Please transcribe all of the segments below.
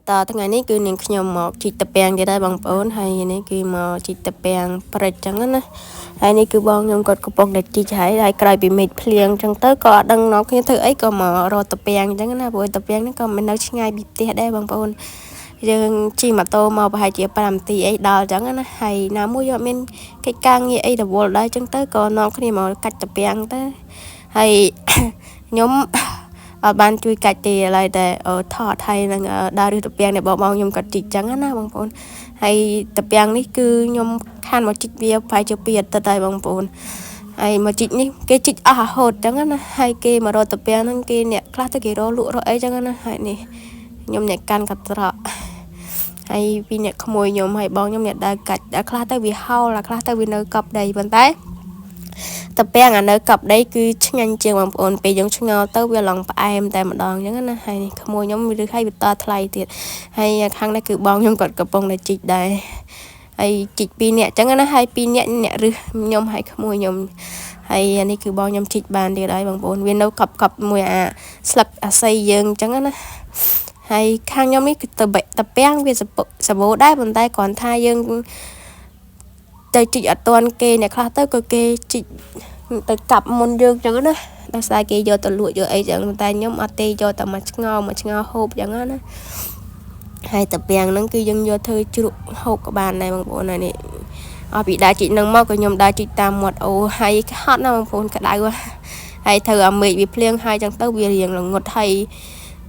តថ្ងៃនេះគឺនាងខ្ញុំមកជីកតាពាំងទៀតហើយបងប្អូនហើយនេះគឺមកជីកតាពាំងព្រិចចឹងណាហើយនេះគឺបងខ្ញុំគាត់កំពុងតែជីកហើយហើយក្រោយពីមេឃភ្លៀងចឹងទៅក៏អត់ដឹងនាំគ្នាធ្វើអីក៏មករកតាពាំងចឹងណាព្រោះតាពាំងហ្នឹងក៏មិននៅឆ្ងាយពីផ្ទះដែរបងប្អូនយើងជិះម៉ូតូមកប្រហែលជា5នាទីអីដល់ចឹងណាហើយណាមួយយកមានកិច្ចការងារអីរវល់ដែរចឹងទៅក៏នាំគ្នាមកកាច់តាពាំងទៅហើយ ខ្ញុំអត់បានជួយកាច់ទេឥឡូវតែថតហើយនឹងដើររើសតាពាំងដែលបងបងខ្ញុំគាត់ជីកចឹងណាបងប្អូនហើយតាពាំងនេះគឺខ្ញុំខានមកជីកវាប្រហែលជា2អាទិត្យហើយបងប្អូនហើយមកជីកនេះគេជីកអស់រហូតចឹងណាហើយគេមករកតាពាំងហ្នឹងគេអ្នកខ្លះទៅគេរកលក់រកអីចឹងណាហើយនេះខ្ញុំអ្នកកាន់កត្រកហើយពីអ្នកក្មួយខ្ញុំហើយបងខ្ញុំអ្នកដើរកាច់ដល់ខ្លះទៅវាហោលខ្លះទៅវានៅកប់ដីប៉ុន្តែតាពាំងអានៅកប់ដីគឺឆ្ងាញ់ជាងបងប្អូនពេលយើងឆ្ងល់ទៅវាឡងផ្អែមតែម្ដងអញ្ចឹងណាហើយក្មួយខ្ញុំឬឲ្យវាតថ្លៃទៀតហើយខាងនេះគឺបងខ្ញុំគាត់កំពុងតែជីកដែរហើយជីកពីរនាក់អញ្ចឹងណាហើយពីរនាក់អ្នករឹសខ្ញុំហើយក្មួយខ្ញុំហើយអានេះគឺបងខ្ញុំជីកបានទៀតហើយបងប្អូនវានៅកប់កប់មួយអាស្លឹកអាស័យយើងអញ្ចឹងណាហើយខាងខ្ញុំនេះគឺទៅតាពាំងវាសបោដែរប៉ុន្តែគ្រាន់ថាយើងទៅជីកអត់ទាន់គេអ្នកខ្លះទៅក៏គេជីកទៅកាប់មុនយើងចឹងណាដល់ស្ដាយគេយកទៅលក់យកអីចឹងតែខ្ញុំអត់ទេយកតែមកឆ្ងល់មកឆ្ងល់ហូបចឹងណាហើយតាពាំងហ្នឹងគឺយើងយកធ្វើជ្រក់ហូបក៏បានដែរបងប្អូនហើយនេះអស់ពីដើរជីកហ្នឹងមកក៏ខ្ញុំដើរជីកតាមមាត់អូហើយហត់ណាស់បងប្អូនក្តៅហើយធ្វើឲ្យមេឃវាភ្លៀងហើយចឹងទៅវារៀងល្ងត់ហើយ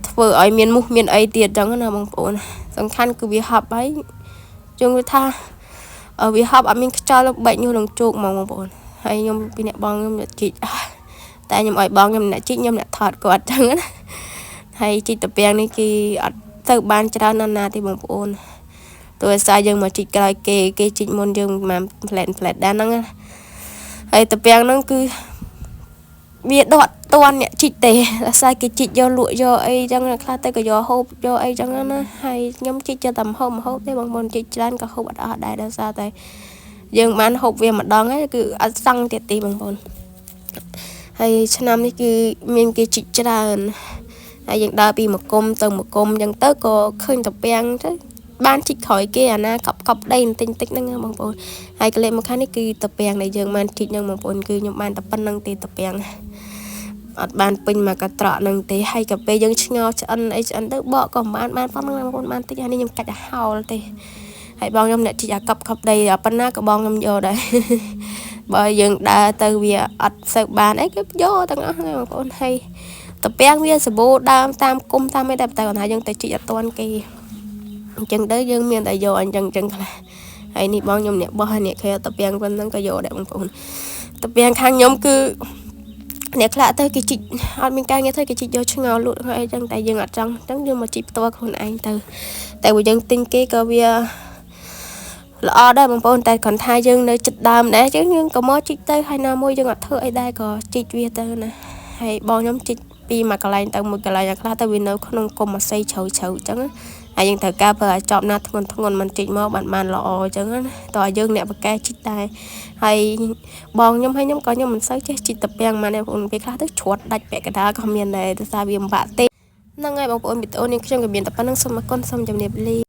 ធ្វើឲ្យមានមូសមានអីទៀតចឹងណាបងប្អូនសំខាន់គឺវាហប់ហើយយើងវាថាវាហប់អត់មានខ្យល់បែកញូសនឹងជោគហ្មងបងប្អូនហើយខ្ញុំពីអ្នកបងខ្ញុំអ្នកជីកតែខ្ញុំឲ្យបងខ្ញុំអ្នកជីកខ្ញុំអ្នកថតគាត់ចឹងណាហើយជីកតាពាំងនេះគឺអត់ទៅបានច្រើនណាស់ណាទេបងប្អូនទោះឯសារយើងមកជីកក្រោយគេគេជីកមុនយើងប្រហែលផ្លែតផ្លែតដែរហ្នឹងណាហើយតាពាំងហ្នឹងគឺវាដកតន់អ្នកជីកទេអាស្រ័យគេជីកយកលក់យកអីចឹងខ្លះទៅក៏យកហូបយកអីចឹងណាហើយខ្ញុំជីកយកតែម្ហូបម្ហូបទេបងប្អូនជីកច្រើនក៏ហូបអត់អស់ដែរដោយសារតែយើងបានហូបវាម្ដងហើយគឺអត់សង់ទៀតទេបងប្អូនហើយឆ្នាំនេះគឺមានគេជីកច្រើនហើយយើងដើរពីមកគុំទៅមកគុំចឹងទៅក៏ឃើញតាពាំងទៅបានជីកក្រោយគេអាណាកប់កប់ដីបន្តិចបន្តិចហ្នឹងបងប្អូនហើយកលេមកខាងនេះគឺតាពាំងដែលយើងបានជីកហ្នឹងបងប្អូនគឺខ្ញុំបានតែប៉ុណ្្នឹងទេតាពាំងអត់បានពេញមកកត្រកហ្នឹងទេហើយក៏ពេលយើងឆ្ងល់ឆ្អិនអីឆ្អិនទៅបកក៏មិនបានបានប៉ុណ្្នឹងបងប្អូនបានតិចហើយនេះខ្ញុំកាច់ឲ្យហោលទេហើយបងខ្ញុំអ្នកជីកអាកប់កប់ដីប៉ុណ្ណាក៏បងខ្ញុំយកដែរបើយើងដើរទៅវាអត់សូវបានអីគេយកទាំងអស់ហ្នឹងបងប្អូនហើយតាពាំងវាសម្បូរដើមតាមគុំតាមអីដែរតែគាត់ថាយើងទៅជីកអត់ទាន់គេអញ្ចឹងទៅយើងមានតែយកអញ្ចឹងអញ្ចឹងខ្លះហើយនេះបងខ្ញុំអ្នកបោះហើយអ្នកគេតាពាំងប៉ុណ្ណឹងក៏យកដែរបងប្អូនតាពាំងខាងខ្ញុំគឺអ្នកខ្លះទៅគេជីកអត់មានការងារធ្វើគេជីកយកឆ្ងល់លក់អីចឹងតែយើងអត់ចង់អញ្ចឹងយើងមកជីកផ្ទាល់ខ្លួនឯងទៅតែបើយើងទិញគេក៏វាល្អដែរបងប្អូនតែគ្រាន់ថាយើងនៅចិត្តដើមដែរអញ្ចឹងយើងក៏មកជីកទៅហើយណាមួយយើងអត់ធ្វើអីដែរក៏ជីកវាទៅណាហើយបងខ្ញុំជីកពីមួយកន្លែងទៅមួយកន្លែងខ្លះទៅវានៅក្នុងគុំអាស័យជ្រៅជ្រៅអញ្ចឹងហើយយើងត្រូវការប្រើឲ្យចប់ណាធ្ងន់ធ្ងន់មិនជីកមកបានបានល្អអញ្ចឹងណាតើយើងអ្នកបកកែជីកដែរហើយបងខ្ញុំហើយខ្ញុំក៏ខ្ញុំមិនសូវចេះជីកតាពាំងមកទេបងប្អូនពេលខ្លះទៅច្រត់ដាច់ពាក់កណ្ដាលក៏មានដែរដោយសារវាពិបាកទេហ្នឹងហើយបងប្អូនវីដេអូនេះខ្ញុំក៏មានតែប៉ុណ្្នឹងសូមអរគុណសូមជម្រាបលា។